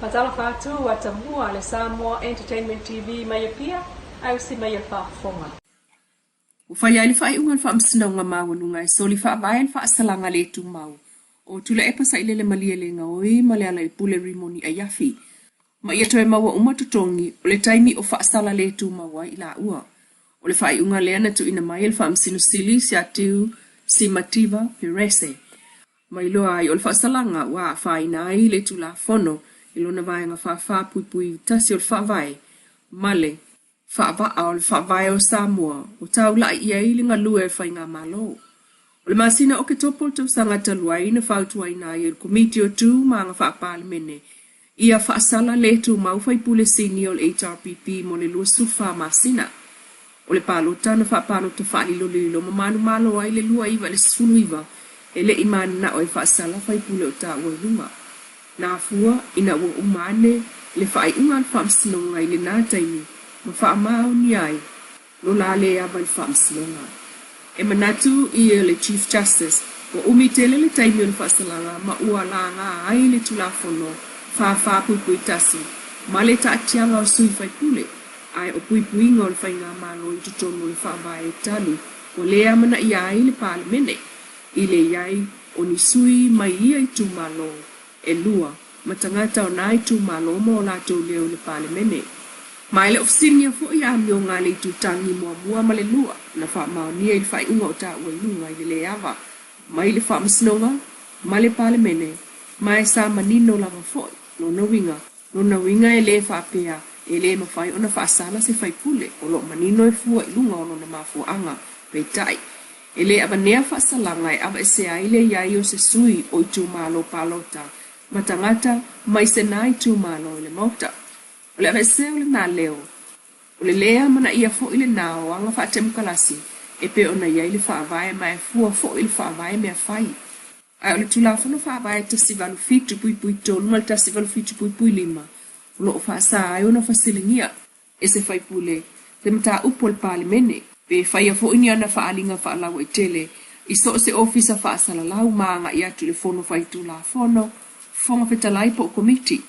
Faatalofa atu ua tamua le Samoa Entertainment TV mai Apia ae usi mai le faafofoga. Ua fai ai le faaiuga a le Faamasinoga Maualuga e soli faavae le faasalaga le tumau o Tuilaepa Sailele Malielegaoi ma Lealailepule Rimoni Aiafi ma ia toe maua uma totogi o le taimi o faasala le tumau ai i laua. O le faaiuga lea na tuuina mai e le Faamasino Sili Siatiu Simativa Perese ma iloa ai o le faasalaga ua afaina ai le Tulafono i lona Vaega 44(1) o le Faavae ma le Faavaa o le Faavae o Samoa ua taulai i ai le galue a le Faigamalo. O le masina o Oketopa o le tausaga talu ai na fautuaina ai e le Komiti o Tu ma Aga Faa-Palemene ia faasala le tumau faipule sinia o le HRPP mo le 24 masina. O le palota na faapalota faalilolilo ma manumalo ai le 2019 e le i mananao e faasala faipule o taua i luga. Na afua ina ua uma ane le faaiuga a le Faamasinoga i lena taimi ma faamaonia ai lo la le ava i le Faamasinoga. E manatu ia le Chief Justice ua umi tele le taimi o le faasalaga ma ua laga ai le Tulafono 44(1) ma le taatiaga o sui faipule, ae o puipuiga o le Faigamalo i totonu o le Faavae talu ua le amanaia ai le Palemene i le i ai o ni sui mai ia itumalo e lua ma tagata o nā itumalo ma o latou leo i le Palemene. Ma e le o fesiligia foi amioga a le itutagi muamua ma le lua na faamaonia i le faaiuga o taua i luga i le le ava mai le Faamasinoga ma le Palemene, ma e sa manino lava foi lona uiga. Lona uiga e le faapea e le mafai ona faasala se faipule o lo o manino e fua i luga o lona mafuaaga, peitai, e le avanea faasalaga e aveesea ai le i ai o se sui o itumalo palota ma tagata mai se nā itumalo i le Maota. O le aveesea o lenā leo, o le le amanaia foi lenā o aga faatemokalasi e pei ona i ai le Faavae ma e fua foi i le Faavae mea fai. Ae o le Tulafono Faavae 187(3) ma le 187(5) o lo o faasa ai ona fesiligia e se faipule se mataupu a le Palemene, pe faia foi ni ana faaaliga faalauaitele i so o se ofisa faasalalau ma agai atu i le Fono Faitulafono, Fofoga Fetalai po o Komiti.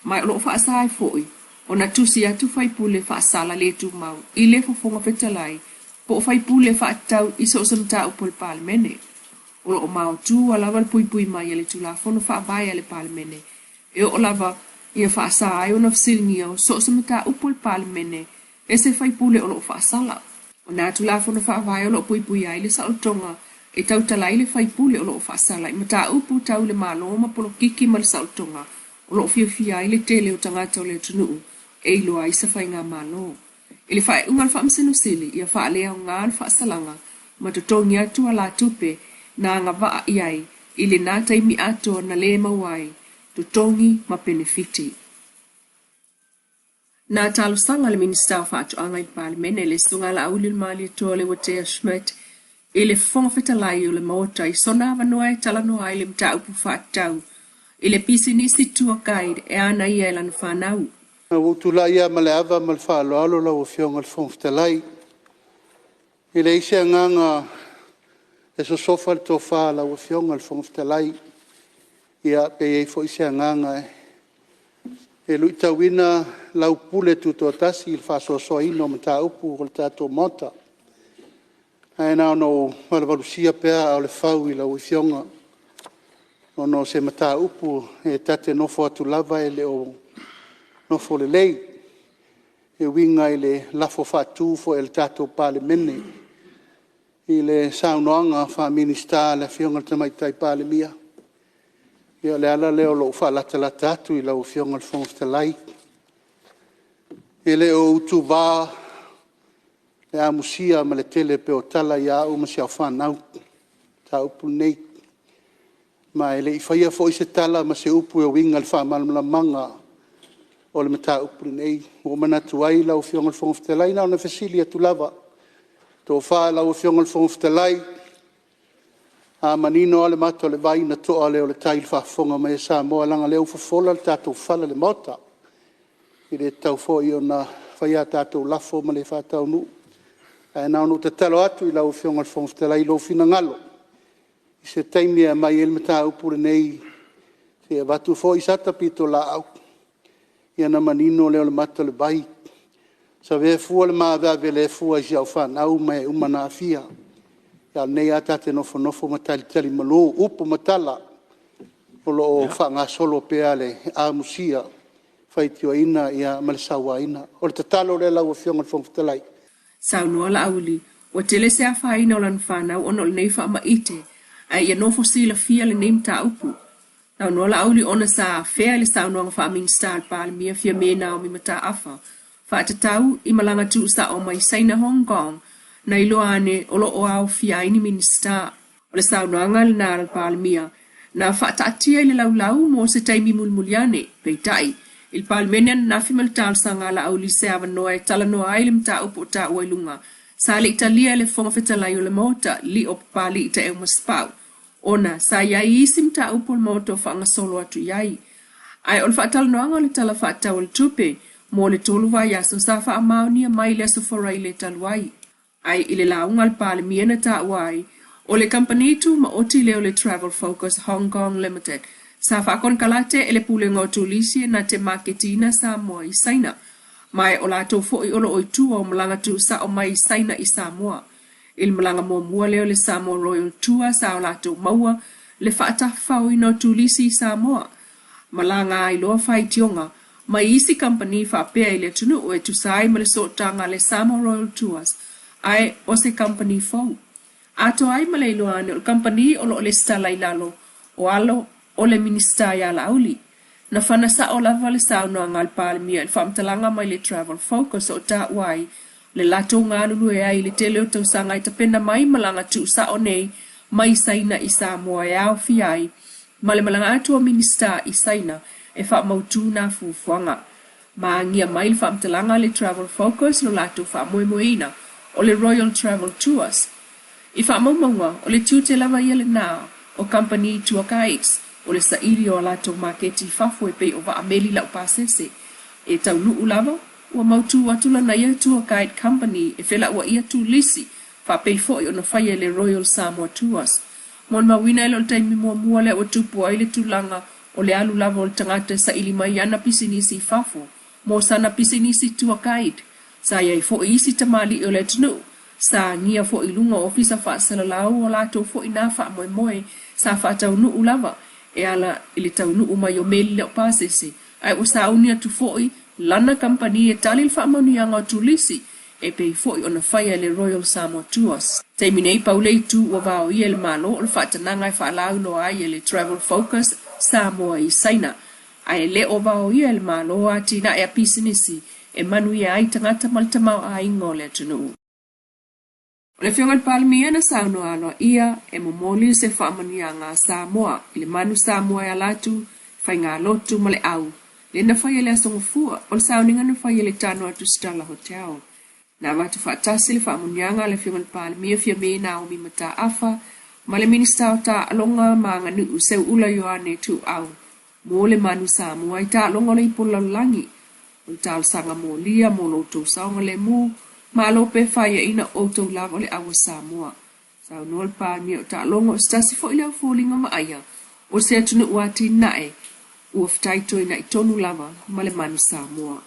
Ma o lo o faasa ai foi ona tusi atu faipule faasala le tumau i le Fofoga Fetalai po o faipule faatatau i so o se mataupu a le Palemene. O lo o maotua lava le puipui mai a le Tulafono Faavae a le Palemene e oo lava ia faasa ai ona fesiligia o so o se mataupu a le Palemene e se faipule o lo o faasala. O nā Tulafono Faavae o lo o puipui ai le saolotoga e tautala ai le faipule o lo o faasala i mataupu tau le Malo ma polokiki ma le saolotoga o lo o fiafia ai le tele o tagata o le atunuu e iloa ai se faigamalo. I le faaiuga a le Faamasino Sili, ia faaleaoga le faasalaga ma totogi atu alatupe na agavaa i ai i lenā taimi atoa na le maua ai totogi ma penefiti. Na talosaga le Minisita o Faatoaga i le Palemene, le Susuga Laauli Leuatea Schmidt, i le Fofoga Fetalai o le Maota i sona avanoa e talanoa ai le mataupu faatatau i le pisinisi tour guide e ana ia e lana fanau. Ua ou tulai lava ma le ava ma le faaaloalo lau Afioga i le Fofoga Fetalai. E leai se agaga e sosofa le tofa a lau Afioga i le Fofoga Fetalai, ia pe i ai foi se agaga e luitauina lau pule tutoatasi i le faasoasoaina o mataupu o le tatou Maota. Ae na ona ou valuvalusia pea aa o le fau i lau Afioga ona o se mataupu e ta te nofo atu lava e le o nofo lelei e uiga i le lafo faatu foi a le tatou Palemene i le saunoaga faa-Minisita a le Afioga i le Tamaitai Palemia. Ia o le ala lea o lou faalatalata atu i lau Afioga i le Fofoga Fetalai. E le o utuva le amusia ma le tele pea o tala ia au ma si au fanau i le mataupu lenei. Ma e le i faia foi se tala ma se upu e uiga i le faamalamalamaga o le mataupu lenei. Ua ou manatu ai lau Afioga i le Fofoga Fetalai, na ona fesili atu lava, le tofa i lau Afioga i le Fofoga Fetalai, a manino lava le mata o le vai, ona toa lea o le tai i le faafofoga mai a Samoa, leaga o lea ua fofola le tatou fala i le Maota. E le tatau foi ona faia a tatou lafo ma le faataunuu. Ae na ona ou tatalo atu i lau Afioga i le Fofoga Fetalai i lou finagalo i se taimi e aumai ai le mataupu lenei, se i avatu foi sata pitolaau Ia ona manino lea o le mata o le vai, savea fua le maaveave le fua i si au fanau ma e uma na aafia. A o lenei lava ta te nofonofo ma talitalimalo, upu ma tala o lo o faagasolo pea le amusia, faitioina ma le sauaina. O le tatalo lea lau Afioga i le Fofoga Fetalai, Saunoa Laauli, ua tele se afaina o lana fanau ona o lenei faamaite, ae ia nofo silafia lenei mataupu. Saunoa Laauli ona sa afea i le saunoaga faa-Minisita a le Palemia Fiame Naomi Mataafa faatatau i malaga tuusao mai Saina Hong Kong na iloa ane o lo o aofia ai ni Minisita. O le saunoaga lena a le Palemia na faataatia i le laulau mo se taimi mulimuli ane. Peitai, i le Palemene ananafi ma le talosaga a Laauli i se avanoa e talanoa ai le mataupu o taua i luga, sa le i talia e le Fofoga Fetalai o le Maota, Lio Papalii Taeu Masepau, ona sa i ai isi mataupu o le Maota o faagasolo atu i ai. Ae o le faatalanoaga o le Tala Faatatau o le Tupe mo le 3 vaiaso sa faamaonia mai i le Aso Faraile talu ai. Ae i le lauga a le Palemia na taua ai, o le kamupani tumaoti lea o le Travel Focus Hong Kong Limited sa faakonekarate e le Pulega o Turisi e na te maketiina Samoa i Saina, ma o latou foi o lo o i tua o malaga tuusao mai i Saina i Samoa. I le malaga muamua lea o le Samoa Royal Tour sa o latou maua le faatafafaoina o turisi i Samoa. Malaga ai loa faitioga mai isi kamupani faapea i le atunuu e tusa ai ma le sootaga a le Samoa Royal Tours ae o se kamupani fou. Atoa ai ma le iloa ane o le kamupani o lo o lesitala i lalo o alo o le Minisita ia Laauli. Na fana sao lava le saunoaga a le Palemia i le faamatalaga mai le Travel Focus o taua ai le latou galulue ai i le tele o tausaga e tapena mai malaga tuusao nei mai Saina i Samoa e aofia ai ma le malaga atu o Minisita i Saina e faamautu nā fuafuaga. Ma agia mai le faamatalaga a le Travel Focus lo latou faamoemoeina o le Royal Travel Tours. I faamaumauga, o le tiute lava ia lena o kamupani tour guides o le saili o a latou maketi i fafo e pei o vaa meli laupasese. E taunuu lava, ua mautū atu lana ia tour guide company e felauaia turisi faapei foi ona faia e le Royal Samoa Tours. Molimauina e le o le taimi muamua lea ua tupu ai le tulaga o le alu lava o le tagata e saili mai ana pisinisi i fafo mo sana pisinisi tour guide. Sa i ai foi isi tamalii o le atunuu sa agia foi i luga o ofisa faasalalau o latou foi nā faamoemoe sa faataunuu lava e ala i le taunuu mai o meli laupasese ae ua sauni atu foi lana kamupani e tali le faamanuiaga o turisi e pei foi ona faia e le Royal Samoa Tours. Taimi nei, pau le itu ua vaoia e le Malo o le faatanaga e faalauiloa ai e le Travel Focus Samoa i Saina, ae le o vaoia e le Malo atinae a pisinisi e manuia ai tagata ma le tamaoaiga o le atunuu. O le Afioga i le Palemia na saunoa aloaia e momoli se faamanuiaga a Samoa i le manu Samoa e ala atu i faigalotu ma le au lea na faia i le Aso Gafua o le sauniga na faia i le Tano Tusitala Hotel. Na avatu faatasi le faamanuiaga a le Afioga i le Palemia Fiame Naomi Mataafa ma le Minisita o Taaloga ma Aganuu Seuula Ioane Tuuau mo le manu Samoa i taaloga o le Ipu o le Lalolagi. O le talosaga molia mo lo outou saogalemu, malo pe faiaina outou lava o le au a Samoa. Saunoa le Palemia o taaloga o se tasi foi lea o foliga vaaia o se atunuu atinae ua fetaitoina'i tonu lava ma le manu Samoa.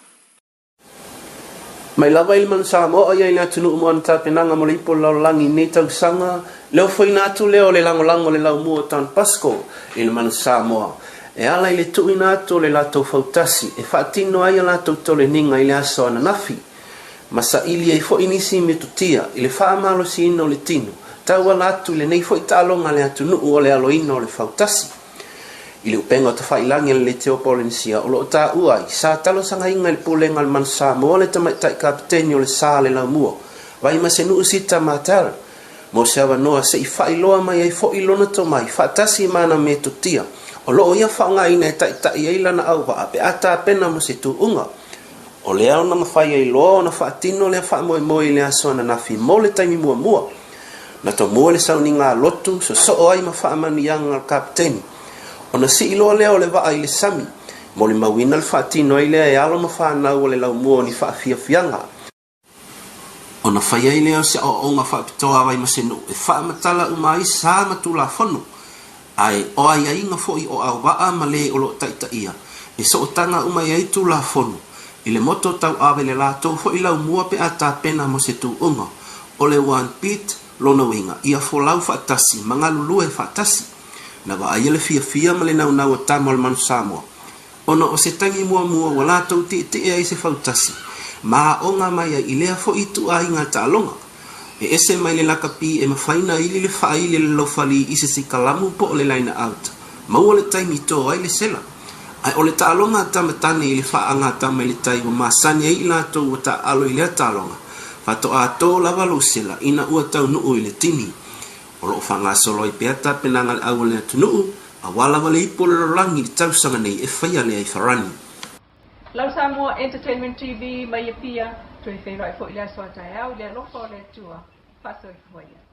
Mai lava i le manu Samoa o i ai le atunuu mo ana tapenaga mo le ipu o le lalolagi i lenei tausaga, le ofoina atu lea o le lagolago o le laumua o Don Bosco i le manu Samoa e ala i le tuuina atu o le latou fautasi e faatino ai a latou toleniga i le aso ananafi ma saili ai foi nisi metotia i le faamalosiina o le tino tauala atu i lenei foi taaloga a le atunuu o le aloina o le fautasi. I le upega o tafailagi a le Leiteo Polenisia o lo o taua ai, sa talosagaina i le Pulega a le Manu Samoa le tamaitai kapeteni o le sa le Laumua, Vaimasenuu Sita Martel, mo se avanoa se i faailoa mai ai foi lona tomai faatasi ma ana metotia o lo o ia faaaogaina e taitai ai lana auvaa pe a tapena mo se tuuga. O lea ona mafai ai loa ona faatino lea faamoemoe i le aso ananafi mo le taimi muamua. Na tomua le sauniga a lotu, sosoo ai ma faamanuiaga a le kapeteni. Ona sii loa lea o le vaa i le sami, molimauina le faatino ai lea e alo ma fanau o le laumua o ni faafiafiaga. Ona fai ai lea o se aoaoga faapitoa a Vaimasenuu e faamatala uma ai sa ma Tulafono, ae o aiaiga foi o auvaa ma le o lo o taitaia E sootaga uma i ai Tulafono i le moto tauave le latou foi laumua pe a tapena mo se tuuga o le One Beat lona uiga ia folau faatasi ma galulue faatasi. Na vaaia le fiafia ma le naunau o tama o le Manu Samoa ona o se tagi muamua ua latou tietie ai se fautasi ma aoga mai ai i lea foi ituaiga taaloga. E ese mai le lakapi e mafai ona ili le faaili a le laufali i se sikalamu po o le line out, maua le taimi to ai le sela. Ae o le taaloga a tama tane i le faagatama i le tai ua masani ai i latou ua taaalo i lea taaloga, faatoa to lava lou sela ina ua taunuu i le tini. O lo o faagasolo ai pea tapenaga a le au o le atunuu, aua lava le ipu o le lalolagi i le tausaga nei e faia lea i Farani. Lau Samoa Entertainment TV mai Apia, toe feiloai foi i le aso a taeao i le alofa o le Atua. Faasoifua ia.